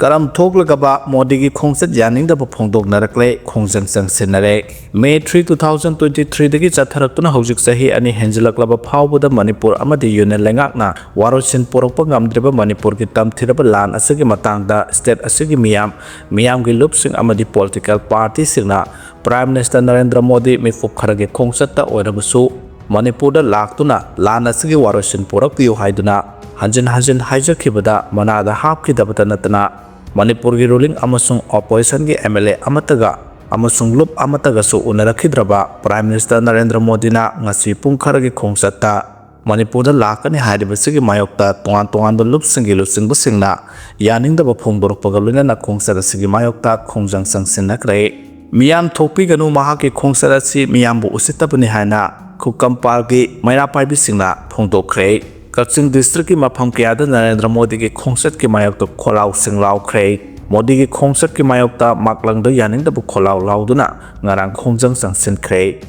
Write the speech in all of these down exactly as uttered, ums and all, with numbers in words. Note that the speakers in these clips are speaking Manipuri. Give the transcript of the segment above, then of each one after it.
ꯀꯔꯝ ꯊꯣꯛꯂꯒꯕ ꯃꯣꯗꯤꯒꯤ ꯈꯣꯡꯆꯠ ꯌꯥꯅꯤꯡꯗꯕ ꯐꯣꯡꯗꯣꯛꯅꯔꯛꯂꯦ, ꯈꯣꯡꯖꯪ ꯆꯪꯁꯤꯟꯅꯔꯦ꯫ May three, two thousand twenty-threeꯗꯒꯤ ꯆꯠꯊꯔꯛꯇꯨꯅ ꯍꯧꯖꯤꯛ ꯆꯍꯤ ꯑꯅꯤ ꯍꯦꯟꯖꯤꯜꯂꯛꯂꯕ ꯐꯥꯎꯕꯗ ꯃꯅꯤꯄꯨꯔ ꯑꯃꯗꯤ ꯌꯨꯅꯤꯌꯟ ꯂꯩꯉꯥꯛꯅ ꯋꯥꯔꯣꯏꯁꯤꯟ ꯄꯨꯔꯛꯄ ꯉꯝꯗ꯭ꯔꯤꯕ ꯃꯅꯤꯄꯨꯔꯒꯤ ꯇꯝꯊꯤꯔꯕ ꯂꯥꯟ ꯑꯁꯤꯒꯤ ꯃꯇꯥꯡꯗ state ꯑꯁꯤꯒꯤ ꯃꯤꯌꯥꯝ, ꯃꯤꯌꯥꯝꯒꯤ ꯂꯨꯞꯁꯤꯡ ꯑꯃꯗꯤ political partyꯁꯤꯡꯅ Prime Minister Narendra Modi ꯃꯤꯐꯨꯞ ꯈꯔꯒꯤ ꯈꯣꯡꯆꯠꯇ ꯑꯣꯏꯔꯕꯁꯨ ꯃꯅꯤꯄꯨꯔꯗ ꯂꯥꯛꯇꯨꯅ ꯂꯥꯟ ꯑꯁꯤꯒꯤ ꯋꯥꯔꯣꯏꯁꯤꯟ ꯄꯨꯔꯛꯄꯤꯌꯨ ꯍꯥꯏꯗꯨꯅ ꯍꯟꯖꯤꯟ ꯍꯟꯖꯤꯟ ꯍꯥꯏꯖꯈꯤꯕꯗ ꯃꯅꯥꯗ ꯍꯥꯞꯈꯤꯗꯕꯇ ꯅꯠꯇꯅ ꯃꯅꯤꯄꯨꯔꯒꯤ ruling ꯑꯃꯁꯨꯡ oppositionꯒꯤ MLA ꯑꯃꯠꯇꯒ ꯑꯃꯁꯨꯡ ꯂꯨꯞ ꯑꯃꯠꯇꯒꯁꯨ ꯎꯅꯔꯛꯈꯤꯗ꯭ꯔꯕ Prime Minister ꯅꯔꯦꯟꯗ꯭ꯔ ꯃꯣꯗꯤꯅ ꯉꯁꯤ ꯄꯨꯡ ꯈꯔꯒꯤ ꯈꯣꯡꯆꯠꯇ ꯃꯅꯤꯄꯨꯔꯗ ꯂꯥꯛꯀꯅꯤ ꯍꯥꯏꯔꯤꯕꯁꯤꯒꯤ ꯃꯥꯌꯣꯛꯇ ꯇꯣꯉꯥꯟ ꯇꯣꯉꯥꯟꯕ ꯂꯨꯞꯁꯤꯡꯒꯤ ꯂꯨꯆꯤꯡꯕꯁꯤꯡꯅ ꯌꯥꯅꯤꯡꯗꯕ ꯐꯣꯡꯗꯣꯔꯛꯄꯒ ꯂꯣꯏꯅꯅ ꯈꯣꯡꯆꯠ ꯑꯁꯤꯒꯤ ꯃꯥꯌꯣꯛꯇ ꯈꯣꯡꯖꯪ ꯆꯪꯁꯤꯟꯅꯈ꯭ꯔꯦ꯫ ꯃꯤꯌꯥꯝ ꯊꯣꯛꯄꯤꯒꯅꯨ, ꯃꯍꯥꯛꯀꯤ ꯈꯣꯡꯆꯠ ꯑꯁꯤ ꯃꯤꯌꯥꯝꯕꯨ ꯎꯁꯤꯠꯇꯕꯅꯤ ꯍꯥꯏꯅ ꯈꯨꯛꯀꯝꯄꯥꯜꯒꯤ ꯃꯩꯔꯥ ꯄꯥꯏꯕꯤꯁꯤꯡꯅ ꯐꯣꯡꯗꯣꯛꯈ꯭ꯔꯦ꯫ ꯀꯛꯆꯤꯡ districtꯀꯤ ꯃꯐꯝ ꯀꯌꯥꯗ ꯅꯔꯦꯟꯗ꯭ꯔ ꯃꯣꯗꯤꯒꯤ ꯈꯣꯡꯆꯠꯀꯤ ꯃꯥꯌꯣꯛꯇ ꯈꯣꯜꯂꯥꯎꯁꯤꯡ ꯂꯥꯎꯈ꯭ꯔꯦ꯫ ꯃꯣꯗꯤꯒꯤ ꯈꯣꯡꯆꯠꯀꯤ ꯃꯥꯌꯣꯛꯇ ꯃꯥꯛꯂꯪꯗ ꯌꯥꯅꯤꯡꯗꯕ ꯈꯣꯜꯂꯥꯎ ꯂꯥꯎꯗꯨꯅ ꯉꯔꯥꯡ ꯈꯣꯡꯖꯪ ꯆꯪꯁꯤꯟꯈ꯭ꯔꯦ꯫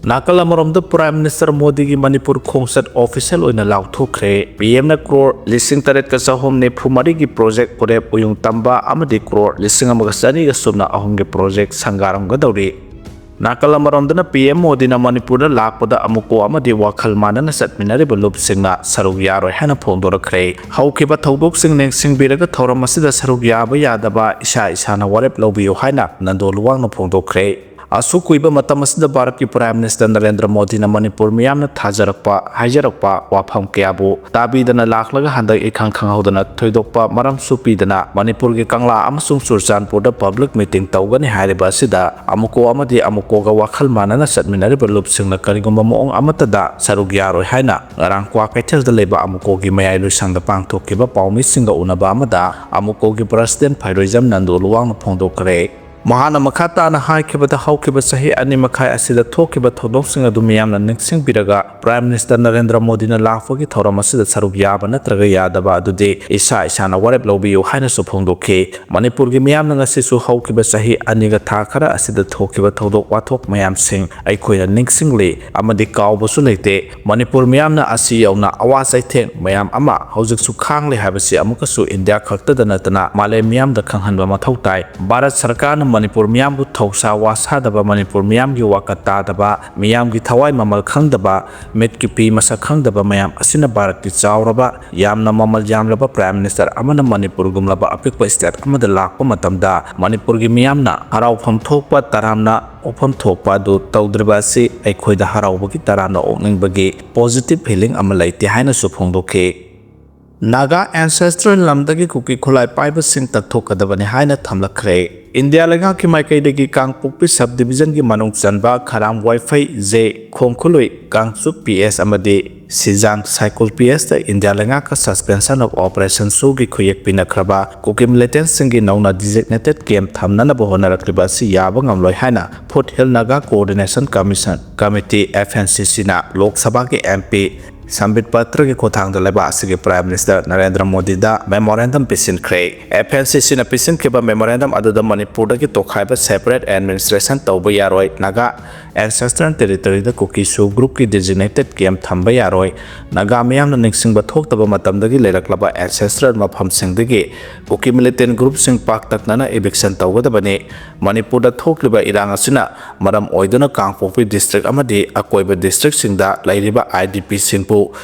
ꯅꯥꯀꯜ ꯑꯃꯔꯣꯝꯗ Prime Minister ꯃꯣꯗꯤꯒꯤ ꯃꯅꯤꯄꯨꯔ ꯈꯣꯡꯆꯠ official ꯑꯣꯏꯅ ꯂꯥꯎꯊꯣꯛꯈ꯭ꯔꯦ꯫ PMꯅ crore ꯂꯤꯁꯤꯡ ꯇꯔꯦꯠꯀ ꯆꯍꯨꯝ ꯅꯤꯐꯨ ꯃꯔꯤꯒꯤ project ꯎꯔꯦꯞ ꯎꯌꯨꯡ ꯇꯝꯕ ꯑꯃꯗꯤ crore ꯂꯤꯁꯤꯡ ꯑꯃꯒ ꯆꯅꯤꯒ ꯁꯨꯞꯅ ꯑꯍꯨꯝꯒꯤ project ꯁꯪꯒꯥꯔꯝꯒꯗꯧꯔꯤ꯫ ꯅꯥꯀꯜ ꯑꯃꯔꯣꯝꯗꯅ PM ꯃꯣꯗꯤꯅ ꯃꯅꯤꯄꯨꯔꯗ ꯂꯥꯛꯄꯗ ꯑꯃꯨꯛꯀꯣ ꯑꯃꯗꯤ ꯋꯥꯈꯜ ꯃꯥꯟꯅꯅ ꯆꯠꯃꯤꯟꯅꯔꯤꯕ ꯂꯨꯞꯁꯤꯡꯅ ꯁꯔꯨꯛ ꯌꯥꯔꯣꯏ ꯍꯥꯏꯅ ꯐꯣꯡꯗꯣꯔꯛꯈ꯭ꯔꯦ꯫ ꯍꯧꯈꯤꯕ ꯊꯧꯗꯣꯛꯁꯤꯡ ꯅꯤꯡꯁꯤꯡꯕꯤꯔꯒ ꯊꯧꯔꯝ ꯑꯁꯤꯗ ꯁꯔꯨꯛ ꯌꯥꯕ ꯌꯥꯗꯕ ꯏꯁꯥ ꯏꯁꯥꯅ ꯋꯥꯔꯦꯞ ꯂꯧꯕꯤꯌꯨ ꯍꯥꯏꯅ ꯅꯟꯗꯣ ꯂꯨꯋꯥꯡꯅ ꯐꯣꯡꯗꯣꯛꯈ꯭ꯔꯦ꯫ ꯑꯁꯨꯛ ꯀꯨꯏꯕ ꯃꯇꯝ ꯑꯁꯤꯗ ꯚꯥꯔꯠꯀꯤ Prime Minister ꯅꯔꯦꯟꯗ꯭ꯔ ꯃꯣꯗꯤꯅ ꯃꯅꯤꯄꯨꯔ ꯃꯤꯌꯥꯝꯅ ꯊꯥꯖꯔꯛꯄ, ꯍꯥꯏꯖꯔꯛꯄ ꯋꯥꯐꯝ ꯀꯌꯥꯕꯨ ꯇꯥꯕꯤꯗꯅ ꯂꯥꯛꯂꯒ ꯍꯟꯗꯛ ꯏꯈꯪ ꯈꯪꯍꯧꯗꯅ ꯊꯣꯏꯗꯣꯛꯄ ꯃꯔꯝꯁꯨ ꯄꯤꯗꯅ ꯃꯅꯤꯄꯨꯔꯒꯤ ꯀꯪꯂꯥ ꯑꯃꯁꯨꯡ ꯆꯨꯔꯆꯥꯟꯄꯨꯔꯗ public meeting ꯇꯧꯒꯅꯤ ꯍꯥꯏꯔꯤꯕ ꯑꯁꯤꯗ ꯑꯃꯨꯛꯀꯣ ꯑꯃꯗꯤ ꯑꯃꯨꯛꯀꯣꯒ ꯋꯥꯈꯜ ꯃꯥꯟꯅꯅ ꯆꯠꯃꯤꯟꯅꯔꯤꯕ ꯂꯨꯞꯁꯤꯡꯅ ꯀꯔꯤꯒꯨꯝꯕ ꯃꯑꯣꯡ ꯑꯃꯠꯇꯗ ꯁꯔꯨꯛ ꯌꯥꯔꯣꯏ ꯍꯥꯏꯅ ꯉꯔꯥꯡ ꯀ꯭ꯋꯥꯀꯩꯊꯦꯜꯗ ꯂꯩꯕ ꯑꯃꯨꯛꯀꯣꯒꯤ ꯃꯌꯥꯏ ꯂꯣꯏꯁꯪꯗ ꯄꯥꯡꯊꯣꯛꯈꯤꯕ ꯄꯥꯎꯃꯤꯁꯤꯡꯒ ꯎꯅꯕ ꯑꯃꯗ ꯑꯃꯨꯛꯀꯣꯒꯤ President ꯐꯥꯏꯔꯣꯏꯖꯝ ꯅꯟꯗꯣ ꯂꯨꯋꯥꯡꯅ ꯐꯣꯡꯗꯣꯛꯈ꯭ꯔꯦ꯫ ꯃꯍꯥꯛꯅ ꯃꯈꯥ ꯇꯥꯅ ꯍꯥꯏꯈꯤꯕꯗ, ꯍꯧꯈꯤꯕ ꯆꯍꯤ ꯑꯅꯤ ꯃꯈꯥꯏ ꯑꯁꯤꯗ ꯊꯣꯛꯈꯤꯕ ꯊꯧꯗꯣꯛꯁꯤꯡ ꯑꯗꯨ ꯃꯤꯌꯥꯝꯅ ꯅꯤꯡꯁꯤꯡꯕꯤꯔꯒ, Prime Minister ꯅꯔꯦꯟꯗ꯭ꯔ ꯃꯣꯗꯤꯅ ꯂꯥꯛꯄꯒꯤ ꯊꯧꯔꯝ ꯑꯁꯤꯗ ꯁꯔꯨꯛ ꯌꯥꯕ ꯅꯠꯇ꯭ꯔꯒ ꯌꯥꯗꯕ ꯑꯗꯨꯗꯤ ꯏꯁꯥ ꯏꯁꯥꯅ ꯋꯥꯔꯦꯞ ꯂꯧꯕꯤꯌꯨ ꯍꯥꯏꯅꯁꯨ ꯐꯣꯡꯗꯣꯛꯈꯤ꯫ ꯃꯅꯤꯄꯨꯔꯒꯤ ꯃꯤꯌꯥꯝꯅ ꯉꯁꯤꯁꯨ ꯍꯧꯈꯤꯕ ꯆꯍꯤ ꯑꯅꯤꯒ ꯊꯥ ꯈꯔ ꯑꯁꯤꯗ ꯊꯣꯛꯈꯤꯕ ꯊꯧꯗꯣꯛ ꯋꯥꯊꯣꯛ ꯃꯌꯥꯝꯁꯤꯡ ꯑꯩꯈꯣꯏꯅ ꯅꯤꯡꯁꯤꯡꯂꯤ ꯑꯃꯗꯤ ꯀꯥꯎꯕꯁꯨ ꯂꯩꯇꯦ꯫ ꯃꯅꯤꯄꯨꯔ ꯃꯤꯌꯥꯝꯅ ꯑꯁꯤ ꯌꯧꯅ ꯑꯋꯥ ꯆꯩꯊꯦꯡ ꯃꯌꯥꯝ ꯑꯃ ꯍꯧꯖꯤꯛꯁꯨ ꯈꯥꯡꯂꯤ ꯍꯥꯏꯕꯁꯤ ꯑꯃꯨꯛꯀꯁꯨ ꯏꯟꯗꯤꯌꯥ ꯈꯛꯇꯗ ꯅꯠꯇꯅ ꯃꯥꯂꯦꯝ ꯃꯤꯌꯥꯝꯗ ꯈꯪꯍꯟꯕ ꯃꯊꯧ ꯇꯥꯏ꯫ ꯚꯥꯔꯠ ꯁꯔꯀꯥꯔꯅ ꯃꯅꯤꯄꯨꯔ ꯃꯤꯌꯥꯝꯕꯨ ꯊꯧꯁꯥ ꯋꯥꯁꯥꯗꯕ, ꯃꯅꯤꯄꯨꯔ ꯃꯤꯌꯥꯝꯒꯤ ꯋꯥꯀꯠ ꯇꯥꯗꯕ, ꯃꯤꯌꯥꯝꯒꯤ ꯊꯋꯥꯏ ꯃꯃꯜ ꯈꯪꯗꯕ, ꯃꯤꯠꯀꯤ ꯄꯤ ꯃꯁꯛ ꯈꯪꯗꯕ ꯃꯌꯥꯝ ꯑꯁꯤꯅ ꯚꯥꯔꯠꯀꯤ ꯆꯥꯎꯔꯕ, ꯌꯥꯝꯅ ꯃꯃꯜ ꯌꯥꯝꯂꯕ Prime Minister ꯑꯃꯅ ꯃꯅꯤꯄꯨꯔꯒꯨꯝꯂꯕ ꯑꯄꯤꯛꯄ state ꯑꯃꯗ ꯂꯥꯛꯄ ꯃꯇꯝꯗ ꯃꯅꯤꯄꯨꯔꯒꯤ ꯃꯤꯌꯥꯝꯅ ꯍꯔꯥꯎꯐꯝ ꯊꯣꯛꯄ ꯇꯔꯥꯝꯅ ꯑꯣꯛꯐꯝ ꯊꯣꯛꯄ ꯑꯗꯨ ꯇꯧꯗ꯭ꯔꯤꯕ ꯑꯁꯤ ꯑꯩꯈꯣꯏꯗ ꯍꯔꯥꯎꯕꯒꯤ ꯇꯔꯥꯝꯅ ꯑꯣꯛꯅꯤꯡꯕꯒꯤ positive feeling ꯑꯃ ꯂꯩꯇꯦ ꯍꯥꯏꯅꯁꯨ ꯐꯣꯡꯗꯣꯛꯈꯤ꯫ ꯅꯥꯒꯥ ancestral ꯂꯝꯗꯒꯤ ꯀꯨꯀꯤ ꯈꯨꯠꯂꯥꯏ ꯄꯥꯏꯕꯁꯤꯡ ꯀꯛꯊꯣꯛꯀꯗꯕꯅꯤ ꯍꯥꯏꯅ ꯊꯝꯂꯛꯈ꯭ꯔꯦ꯫ ꯏꯟꯗꯤꯌꯥ ꯂꯩꯉꯥꯛꯀꯤ ꯃꯥꯏꯀꯩꯗꯒꯤ ꯀꯥꯡꯄꯣꯛꯄꯤ sub division ꯒꯤ ꯃꯅꯨꯡ ꯆꯟꯕ ꯈꯔꯥꯝ ꯋꯥꯏꯐꯩ, ꯖꯦ ꯈꯣꯡꯈꯨꯂꯨꯏ, ꯀꯥꯡꯆꯨꯞ P S ꯑꯃꯗꯤ ꯁꯤꯖꯥꯡ ꯁꯥꯏꯀꯨꯜ P S ꯇ ꯏꯟꯗꯤꯌꯥ ꯂꯩꯉꯥꯛꯀ suspension of operation ꯁꯨꯒꯤ ꯈꯨꯌꯦꯛ ꯄꯤꯅꯈ꯭ꯔꯕ ꯀꯨꯀꯤ militant ꯁꯤꯡꯒꯤ ꯅꯧꯅ designated camp ꯊꯝꯅꯅꯕ ꯍꯣꯠꯅꯔꯛꯂꯤꯕ ꯑꯁꯤ ꯌꯥꯕ ꯉꯝꯂꯣꯏ ꯍꯥꯏꯅ Foothill Naga Coordination Commission Committee, F N C C ꯅ ꯂꯣꯛ ꯁꯚꯥꯒꯤ M P ꯁꯝꯕꯤꯠ ꯄꯇ꯭ꯔꯒꯤ ꯈꯨꯠꯊꯥꯡꯗ ꯂꯩꯕꯥꯛ ꯑꯁꯤꯒꯤ Prime Minister Narendra ꯃꯣꯗꯤꯗ memorandum ꯄꯤꯁꯤꯟꯈ꯭ꯔꯦ꯫ F N C C ꯅ ꯄꯤꯁꯤꯟꯈꯤꯕ memorandum ꯑꯗꯨꯗ ꯃꯅꯤꯄꯨꯔꯗꯒꯤ ꯇꯣꯈꯥꯏꯕ separate administration ꯇꯧꯕ ꯌꯥꯔꯣꯏ, ꯅꯥꯒꯥ ancestral territory ꯗ ꯀꯨꯀꯤ ꯁꯨ group ꯀꯤ designated camp ꯊꯝꯕ ꯌꯥꯔꯣꯏ, ꯅꯥꯒꯥ ꯃꯤꯌꯥꯝꯅ ꯅꯤꯡꯁꯤꯡꯕ ꯊꯣꯛꯇꯕ ꯃꯇꯝꯗꯒꯤ ꯂꯩꯔꯛꯂꯕ ancestral ꯃꯐꯝꯁꯤꯡꯗꯒꯤ ꯀꯨꯀꯤ militant group ꯁꯤꯡ ꯄꯥꯛꯇꯛꯅꯅ eviction ꯇꯧꯒꯗꯕꯅꯤ, ꯃꯅꯤꯄꯨꯔꯗ ꯊꯣꯛꯂꯤꯕ ꯏꯔꯥꯡ ꯑꯁꯤꯅ ꯃꯔꯝ ꯑꯣꯏꯗꯨꯅ ꯀꯥꯡꯄꯣꯛꯄꯤ district ꯑꯃꯗꯤ ꯑꯀꯣꯏꯕ district ꯁꯤꯡꯗ ꯂꯩꯔꯤꯕ I D P ꯁꯤꯡꯕꯨ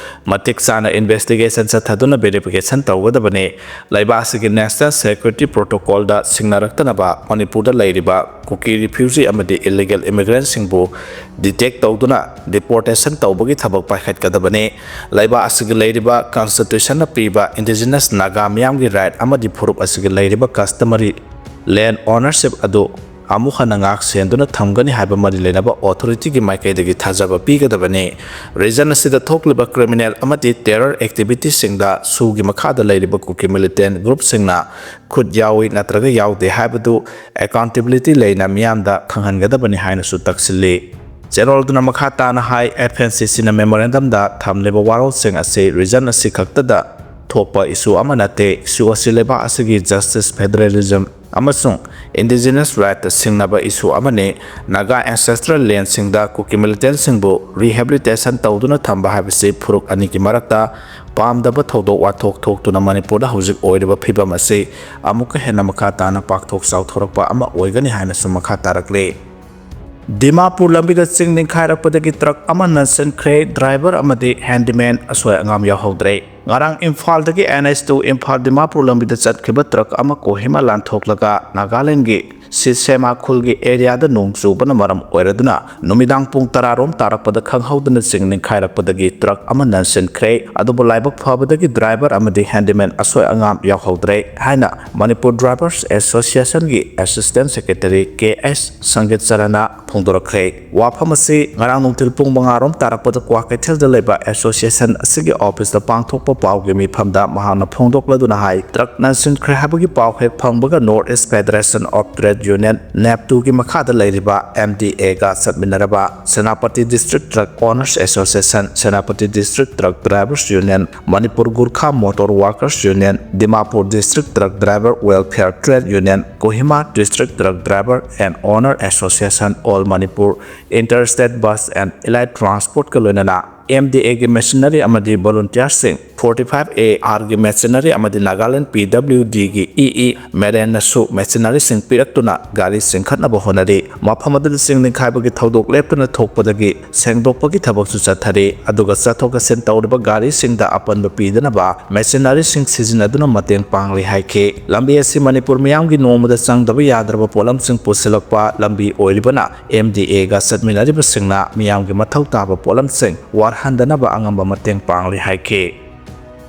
ꯃꯇꯤꯛ ꯆꯥꯅ investigation ꯆꯠꯊꯗꯨꯅ verification ꯇꯧꯒꯗꯕꯅꯤ꯫ ꯂꯩꯕꯥꯛ ꯑꯁꯤꯒꯤ National Security Protocol ꯗ ꯁꯤꯡꯅꯔꯛꯇꯅꯕ ꯃꯅꯤꯄꯨꯔꯗ ꯂꯩꯔꯤꯕ ꯀꯨꯀꯤ refugee ꯑꯃꯗꯤ illegal immigrant ꯁꯤꯡꯕꯨ detect ꯇꯧꯗꯨꯅ deportation ꯇꯧꯕꯒꯤ ꯊꯕꯛ ꯄꯥꯏꯈꯠꯀꯗꯕꯅꯤ꯫ ꯂꯩꯕꯥꯛ ꯑꯁꯤꯒꯤ ꯂꯩꯔꯤꯕ constitution ꯅ ꯄꯤꯕ indigenous ꯅꯥꯒꯥ ꯃꯤꯌꯥꯝꯒꯤ right ꯑꯃꯗꯤ ꯐꯨꯔꯨꯞ ꯑꯁꯤꯒꯤ ꯂꯩꯔꯤꯕ customary land ownership ꯑꯗꯨ ꯑꯃꯨꯛ ꯍꯟꯅ ꯉꯥꯛ ꯁꯦꯟꯗꯨꯅ ꯊꯝꯒꯅꯤ ꯍꯥꯏꯕ ꯃꯔꯤ ꯂꯩꯅꯕ ꯑꯣꯊꯣꯔꯤꯇꯤꯒꯤ ꯃꯥꯏꯀꯩꯗꯒꯤ ꯊꯥꯖꯕ ꯄꯤꯒꯗꯕꯅꯤ꯫ ꯔꯤꯖꯟ ꯑꯁꯤꯗ ꯊꯣꯛꯂꯤꯕ ꯀ꯭ꯔꯤꯃꯤꯅꯦꯜ ꯑꯃꯗꯤ ꯇꯦꯔꯔ ꯑꯦꯛꯇꯤꯚꯤꯇꯤꯁꯤꯡꯗ ꯁꯨꯒꯤ ꯃꯈꯥꯗ ꯂꯩꯔꯤꯕ ꯀꯨꯀꯤ ꯃꯤꯂꯤꯇꯦꯟ ꯒ꯭ꯔꯨꯞꯁꯤꯡꯅ ꯈꯨꯠ ꯌꯥꯎꯏ ꯅꯠꯇ꯭ꯔꯒ ꯌꯥꯎꯗꯦ ꯍꯥꯏꯕꯗꯨ ꯑꯦꯀꯥꯎꯟꯇꯦꯕꯤꯂꯤꯇꯤ ꯂꯩꯅ ꯃꯤꯌꯥꯝꯗ ꯈꯪꯍꯟꯒꯗꯕꯅꯤ ꯍꯥꯏꯅꯁꯨ ꯇꯛꯁꯤꯜꯂꯤ꯫ ꯆꯦꯔꯣꯜꯗꯨꯅ ꯃꯈꯥ ꯇꯥꯅ ꯍꯥꯏ, ꯑꯦꯐ ꯑꯦꯟ ꯁꯤ ꯁꯤꯅ ꯃꯦꯃꯣꯔꯦꯟꯗꯝꯗ ꯊꯝꯂꯤꯕ ꯋꯥꯔꯣꯜꯁꯤꯡ ꯑꯁꯤ ꯔꯤꯖꯟ ꯑꯁꯤ ꯈꯛꯇꯗ ꯊꯣꯛꯄ ꯏꯁꯨ ꯑꯃ ꯅꯠꯇꯦ꯫ ꯏꯁꯨ ꯑꯁꯤ ꯂꯩꯕꯥꯛ ꯑꯁꯤꯒꯤ ꯖꯁꯇꯤꯁ, ꯐꯦꯗꯔꯦꯂꯤꯖꯝ ꯑꯃꯁꯨꯡ ꯏꯟꯗꯤꯖꯤꯅꯁ ꯔꯥꯏꯠꯇ ꯁꯤꯡꯅꯕ ꯏꯁꯨ ꯑꯃꯅꯤ꯫ ꯅꯥꯒꯥ ꯑꯦꯟꯁꯦꯁꯇ꯭ꯔꯦꯜ ꯂꯦꯟꯁꯤꯡꯗ ꯀꯨꯀꯤ ꯃꯤꯂꯤꯇꯦꯟꯁꯤꯡꯕꯨ ꯔꯤꯍꯦꯕꯤꯂꯤꯇꯦꯁꯟ ꯇꯧꯗꯨꯅ ꯊꯝꯕ ꯍꯥꯏꯕꯁꯤ ꯐꯨꯔꯨꯞ ꯑꯅꯤꯒꯤ ꯃꯔꯛꯇ ꯄꯥꯝꯗꯕ ꯊꯧꯗꯣꯛ ꯋꯥꯊꯣꯛ ꯊꯣꯛꯇꯨꯅ ꯃꯅꯤꯄꯨꯔꯗ ꯍꯧꯖꯤꯛ ꯑꯣꯏꯔꯤꯕ ꯐꯤꯕꯝ ꯑꯁꯤ ꯑꯃꯨꯛꯀ ꯍꯦꯟꯅ ꯃꯈꯥ ꯇꯥꯅ ꯄꯥꯛꯊꯣꯛ ꯆꯥꯎꯊꯣꯔꯛꯄ ꯑꯃ ꯑꯣꯏꯒꯅꯤ ꯍꯥꯏꯅꯁꯨ ꯃꯈꯥ ꯇꯥꯔꯛꯂꯤ꯫ ꯗꯤꯃꯥꯄꯨꯔ ꯂꯝꯕꯤꯗ ꯆꯤꯡ ꯅꯤꯡꯈꯥꯏꯔꯛꯄꯗꯒꯤ ꯇ꯭ꯔꯛ ꯑꯃ ꯅꯟꯁꯤꯟꯈ꯭ꯔꯦ꯫ ꯗ꯭ꯔꯥꯏꯚꯔ ꯑꯃꯗꯤ ꯍꯦꯟꯗꯤꯃꯦꯟ ꯑꯁꯣꯏ ꯑꯉꯥꯝ ꯌꯥꯎꯍꯧꯗ꯭ꯔꯦ꯫ ꯉꯔꯥꯡ ꯏꯝꯐꯥꯜꯗꯒꯤ N H two Imphal Dimapur ꯂꯝꯕꯤꯗ ꯆꯠꯈꯤꯕ ꯇ꯭ꯔꯛ ꯑꯃ ꯀꯣꯍꯤꯃꯥ ꯂꯥꯟꯊꯣꯛꯂꯒ ꯅꯥꯒꯥꯂꯦꯟꯗꯒꯤ ꯁꯤꯁꯦꯃꯥ ꯈꯨꯜꯒꯤ ꯑꯦꯔꯤꯌꯥꯗ ꯅꯣꯡ ꯆꯨꯕꯅ ꯃꯔꯝ ꯑꯣꯏꯔꯗꯨꯅ ꯅꯨꯃꯤꯗꯥꯡ ꯄꯨꯡ ꯇꯔꯥ ꯔꯣꯝ ꯇꯥꯔꯛꯄꯗ ꯈꯪꯍꯧꯗꯅ ꯆꯤꯡ ꯅꯤꯡꯈꯥꯏꯔꯛꯄꯗꯒꯤ ꯇ꯭ꯔꯛ ꯑꯃ ꯅꯟꯁꯤꯟꯈ꯭ꯔꯦ꯫ ꯑꯗꯨꯕꯨ ꯂꯥꯏꯕꯛ ꯐꯕꯗꯒꯤ ꯗ꯭ꯔꯥꯏꯚꯔ ꯑꯃꯗꯤ ꯍꯦꯟꯗꯤꯃꯦꯟ ꯑꯁꯣꯏ ꯑꯉꯥꯝ ꯌꯥꯎꯍꯧꯗ꯭ꯔꯦ ꯍꯥꯏꯅ ꯃꯅꯤꯄꯨꯔ ꯗ꯭ꯔꯥꯏꯚꯔꯁ ꯑꯦꯁꯣꯁꯤꯌꯦꯁꯟꯒꯤ ꯑꯦꯁꯤꯁꯇꯦꯟ ꯁꯦꯀ꯭ꯔꯦꯇꯔꯤ ꯀꯦ ꯑꯦꯁ ꯁꯪꯒꯤꯠ ꯆꯔꯟꯅ ꯐꯣꯡꯗꯣꯔꯛꯈ꯭ꯔꯦ꯫ ꯋꯥꯐꯝ ꯑꯁꯤ ꯉꯔꯥꯡ ꯅꯨꯡꯊꯤꯜ ꯄꯨꯡ ꯃꯉꯥ ꯔꯣꯝ ꯇꯥꯔꯛꯄꯗ ꯀ꯭ꯋꯥꯀꯩꯊꯦꯜꯗ ꯂꯩꯕ ꯑꯦꯁꯣꯁꯤꯌꯦꯁꯟ ꯑꯁꯤꯒꯤ ꯑꯣꯐꯤꯁꯇ ꯄꯥꯡꯊꯣꯛꯄ ꯄꯥꯎꯒꯤ ꯃꯤꯐꯝꯗ ꯃꯍꯥꯛꯅ ꯐꯣꯡꯗꯣꯛꯂꯗꯨꯅ ꯍꯥꯏ, ꯇ꯭ꯔꯛ ꯅꯟꯁꯤꯟꯈ꯭ꯔꯦ ꯍꯥꯏꯕꯒꯤ ꯄꯥꯎ ꯍꯦꯛ ꯐꯪꯕꯒ North East Federation of Trade Union, ꯅꯦꯞꯇꯨꯒꯤ ꯃꯈꯥꯗ ꯂꯩꯔꯤꯕ ꯑꯦꯝ ꯗꯤ ꯑꯦꯒ ꯆꯠꯃꯤꯟꯅꯔꯕ Senapati district truck owners association, Senapati district truck drivers union, Manipur Gorkha motor workers union, Dimapur district truck driver welfare trade union, Kohima district truck driver and owner association, all Manipur interstate bus and ꯏꯂꯥꯏꯠ ꯇ꯭ꯔꯥꯟꯁꯄꯣꯔꯠꯀ ꯂꯣꯏꯅꯅ ꯑꯦꯝ ꯗꯤ ꯑꯦꯒꯤ ꯃꯦꯁꯤꯅꯔꯤ ꯑꯃꯗꯤ ꯚꯣꯂꯨꯟꯇꯤꯌꯔꯁꯤꯡ, ꯐꯣꯔꯇꯤ ꯐꯥꯏꯚ ꯑꯦ ꯑꯥꯔꯒꯤ ꯃꯦꯁꯤꯅꯔꯤ ꯑꯃꯗꯤ ꯅꯥꯒꯥꯂꯦꯟ ꯄꯤ ꯗꯕ꯭ꯂꯤꯎ ꯗꯤꯒꯤ ꯏ ꯏ ꯃꯦꯔꯦꯟꯅꯁꯨ ꯃꯦꯁꯤꯅꯔꯤꯁꯤꯡ ꯄꯤꯔꯛꯇꯨꯅ ꯒꯥꯔꯤ ꯆꯤꯡꯈꯠꯅꯕ ꯍꯣꯠꯅꯔꯤ꯫ ꯃꯐꯝ ꯑꯗꯨꯗ ꯆꯤꯡ ꯅꯤꯡꯈꯥꯏꯕꯒꯤ ꯊꯧꯗꯣꯛ ꯂꯦꯞꯇꯅ ꯊꯣꯛꯄꯗꯒꯤ ꯁꯦꯡꯗꯣꯛꯄꯒꯤ ꯊꯕꯛꯁꯨ ꯆꯠꯊꯔꯤ꯫ ꯑꯗꯨꯒ ꯆꯠꯊꯣꯛ ꯆꯠꯁꯤꯟ ꯇꯧꯔꯤꯕ ꯒꯥꯔꯤꯁꯤꯡꯗ ꯑꯄꯟꯕ ꯄꯤꯗꯅꯕ ꯃꯦꯁꯤꯅꯔꯤꯁꯤꯡ ꯁꯤꯖꯤꯟꯅꯗꯨꯅ ꯃꯇꯦꯡ ꯄꯥꯡꯂꯤ ꯍꯥꯏꯈꯤ꯫ ꯂꯝꯕꯤ ꯑꯁꯤ ꯃꯅꯤꯄꯨꯔ ꯃꯤꯌꯥꯝꯒꯤ ꯅꯣꯡꯃꯗ ꯆꯪꯗꯕ ꯌꯥꯗ꯭ꯔꯕ ꯄꯣꯠꯂꯝꯁꯤꯡ ꯄꯨꯁꯤꯜꯂꯛꯄ ꯂꯝꯕꯤ ꯑꯣꯏꯔꯤꯕꯅ ꯑꯦꯝ ꯗꯤ ꯑꯦꯒ ꯆꯠꯃꯤꯟꯅꯔꯤꯕꯁꯤꯡꯅ ꯃꯤꯌꯥꯝꯒꯤ ꯃꯊꯧ ꯇꯥꯕ ꯄꯣꯠꯂꯝꯁꯤꯡ ꯋꯥꯠꯍꯟꯗꯅꯕ ꯑꯉꯝꯕ ꯃꯇꯦꯡ ꯄꯥꯡꯂꯤ ꯍꯥꯏꯈꯤ꯫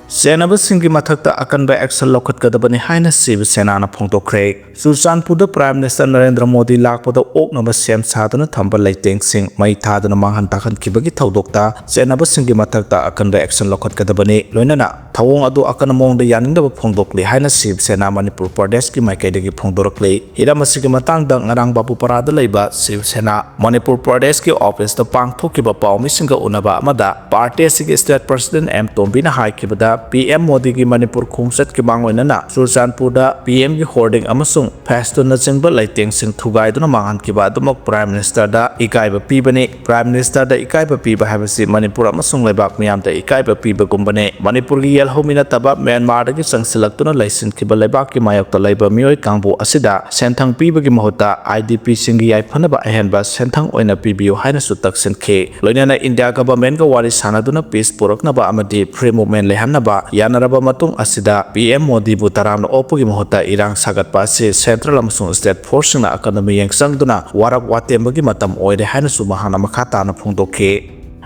ꯆꯦꯟꯅꯕꯁꯤꯡꯒꯤ ꯃꯊꯛꯇ ꯑꯀꯟꯕ action ꯂꯧꯈꯠꯀꯗꯕꯅꯤ ꯍꯥꯏꯅ ꯁꯤꯕ ꯁꯦꯅꯥꯅ ꯐꯣꯡꯗꯣꯛꯈ꯭ꯔꯦ꯫ ꯆꯨꯔꯆꯥꯟꯄꯨꯔꯗ Prime Minister ꯅꯔꯦꯟꯗ꯭ꯔ ꯃꯣꯗꯤ ꯂꯥꯛꯄꯗ ꯑꯣꯛꯅꯕ ꯁꯦꯝ ꯁꯥꯗꯨꯅ ꯊꯝꯕ ꯂꯩꯇꯦꯡꯁꯤꯡ ꯃꯩ ꯊꯥꯗꯨꯅ ꯃꯥꯡꯍꯟ ꯇꯥꯛꯍꯟꯈꯤꯕꯒꯤ ꯊꯧꯗꯣꯛꯇ ꯆꯦꯟꯅꯕꯁꯤꯡꯒꯤ ꯃꯊꯛꯇ ꯑꯀꯟꯕ action ꯂꯧꯈꯠꯀꯗꯕꯅꯤ꯫ ꯂꯣꯏꯅꯅ ꯊꯧꯑꯣꯡ ꯑꯗꯨ ꯑꯀꯟꯕ ꯃꯑꯣꯡꯗ ꯌꯥꯅꯤꯡꯗꯕ ꯐꯣꯡꯗꯣꯛꯂꯤ ꯍꯥꯏꯅ ꯁꯤꯕ ꯁꯦꯅꯥ ꯃꯅꯤꯄꯨꯔ ꯄ꯭ꯔꯗꯦꯁꯀꯤ ꯃꯥꯏꯀꯩꯗꯒꯤ ꯐꯣꯡꯗꯣꯔꯛꯂꯤ꯫ ꯍꯤꯔꯝ ꯑꯁꯤꯒꯤ ꯃꯇꯥꯡꯗ ꯉꯔꯥꯡ ꯕꯥꯕꯨꯄꯥꯔꯥꯗ ꯂꯩꯕ ꯁꯤꯕ ꯁꯦꯅꯥ ꯃꯅꯤꯄꯨꯔ ꯄ꯭ꯔꯗꯦꯁꯀꯤ ꯑꯣꯐꯤꯁꯇ ꯄꯥꯡꯊꯣꯛꯈꯤꯕ ꯄꯥꯎꯃꯤꯁꯤꯡꯒ ꯎꯅꯕ ꯑꯃꯗ ꯄꯥꯔꯇꯤ ꯑꯁꯤꯒꯤ state president ꯑꯦꯝ ꯇꯣꯝꯕꯤꯅ ꯍꯥꯏꯈꯤꯕꯗ, ꯄꯤ ꯑꯦꯝ ꯃꯣꯗꯤꯒꯤ ꯃꯅꯤꯄꯨꯔ ꯈꯣꯡꯆꯠꯀꯤ ꯃꯥꯡꯑꯣꯏꯅꯅ ꯆꯨꯔꯆꯥꯟꯄꯨꯔꯗ ꯄꯤ ꯑꯦꯝꯒꯤ hoarding ꯑꯃꯁꯨꯡ flagsꯅꯆꯤꯡꯕ ꯂꯩꯇꯦꯡꯁꯤꯡ ꯊꯨꯒꯥꯏꯗꯨꯅ ꯃꯥꯡꯍꯟꯈꯤꯕ ꯑꯗꯨꯃꯛ Prime Ministerꯗ ꯏꯀꯥꯏꯕ ꯄꯤꯕꯅꯤ꯫ Prime Ministerꯗ ꯏꯀꯥꯏꯕ ꯄꯤꯕ ꯍꯥꯏꯕꯁꯤ ꯃꯅꯤꯄꯨꯔ ꯑꯃꯁꯨꯡ ꯂꯩꯕꯥꯛ ꯃꯤꯌꯥꯝꯗ ꯏꯀꯥꯏꯕ ꯄꯤꯕꯒꯨꯝꯕꯅꯤ꯫ ꯃꯅꯤꯄꯨꯔꯒꯤ ꯌꯦꯜꯍꯧꯃꯤ ꯅꯠꯇꯕ ꯃ꯭ꯌꯥꯟꯃꯥꯔꯗꯒꯤ ꯆꯪꯁꯤꯜꯂꯛꯇꯨꯅ ꯂꯩꯁꯤꯟꯈꯤꯕ ꯂꯩꯕꯥꯛꯀꯤ ꯃꯥꯌꯣꯛꯇ ꯂꯩꯕ ꯃꯤꯑꯣꯏ ꯀꯥꯡꯕꯨ ꯑꯁꯤꯗ ꯁꯦꯟꯊꯪ ꯄꯤꯕꯒꯤ ꯃꯍꯨꯠꯇ IDPꯁꯤꯡꯒꯤ ꯌꯥꯏꯐꯅꯕ ꯑꯍꯦꯟꯕ ꯁꯦꯟꯊꯪ ꯑꯣꯏꯅ ꯄꯤꯕꯤꯌꯨ ꯍꯥꯏꯅꯁꯨ ꯇꯛꯁꯤꯟꯈꯤ꯫ ꯂꯣꯏꯅꯅ ꯏꯟꯗꯤꯌꯥ governmentꯀ ꯋꯥꯔꯤ ꯁꯥꯟꯅꯗꯨꯅ peace ꯄꯨꯔꯛꯅꯕ ꯑꯃꯗꯤ free movement ꯂꯩꯍꯟꯅꯕ ꯌꯥꯅꯔꯕ ꯃꯇꯨꯡ ꯑꯁꯤꯗ ꯄꯤ ꯑꯦꯝ ꯃꯣꯗꯤꯕꯨ ꯇꯔꯥꯝꯅ ꯑꯣꯛꯄꯒꯤ ꯃꯍꯨꯠꯇ ꯏꯔꯥꯡ ꯁꯥꯒꯠꯄ ꯑꯁꯤ central ꯑꯃꯁꯨꯡ state forceꯁꯤꯡꯅ ꯑꯀꯟꯕ ꯃꯤꯠꯌꯦꯡ ꯆꯪꯗꯨꯅ ꯋꯥꯔꯞ ꯋꯥꯇꯦꯝꯕꯒꯤ ꯃꯇꯝ ꯑꯣꯏꯔꯦ ꯍꯥꯏꯅꯁꯨ ꯃꯍꯥꯛꯅ ꯃꯈꯥ ꯇꯥꯅ ꯐꯣꯡꯗꯣꯛꯈꯤ꯫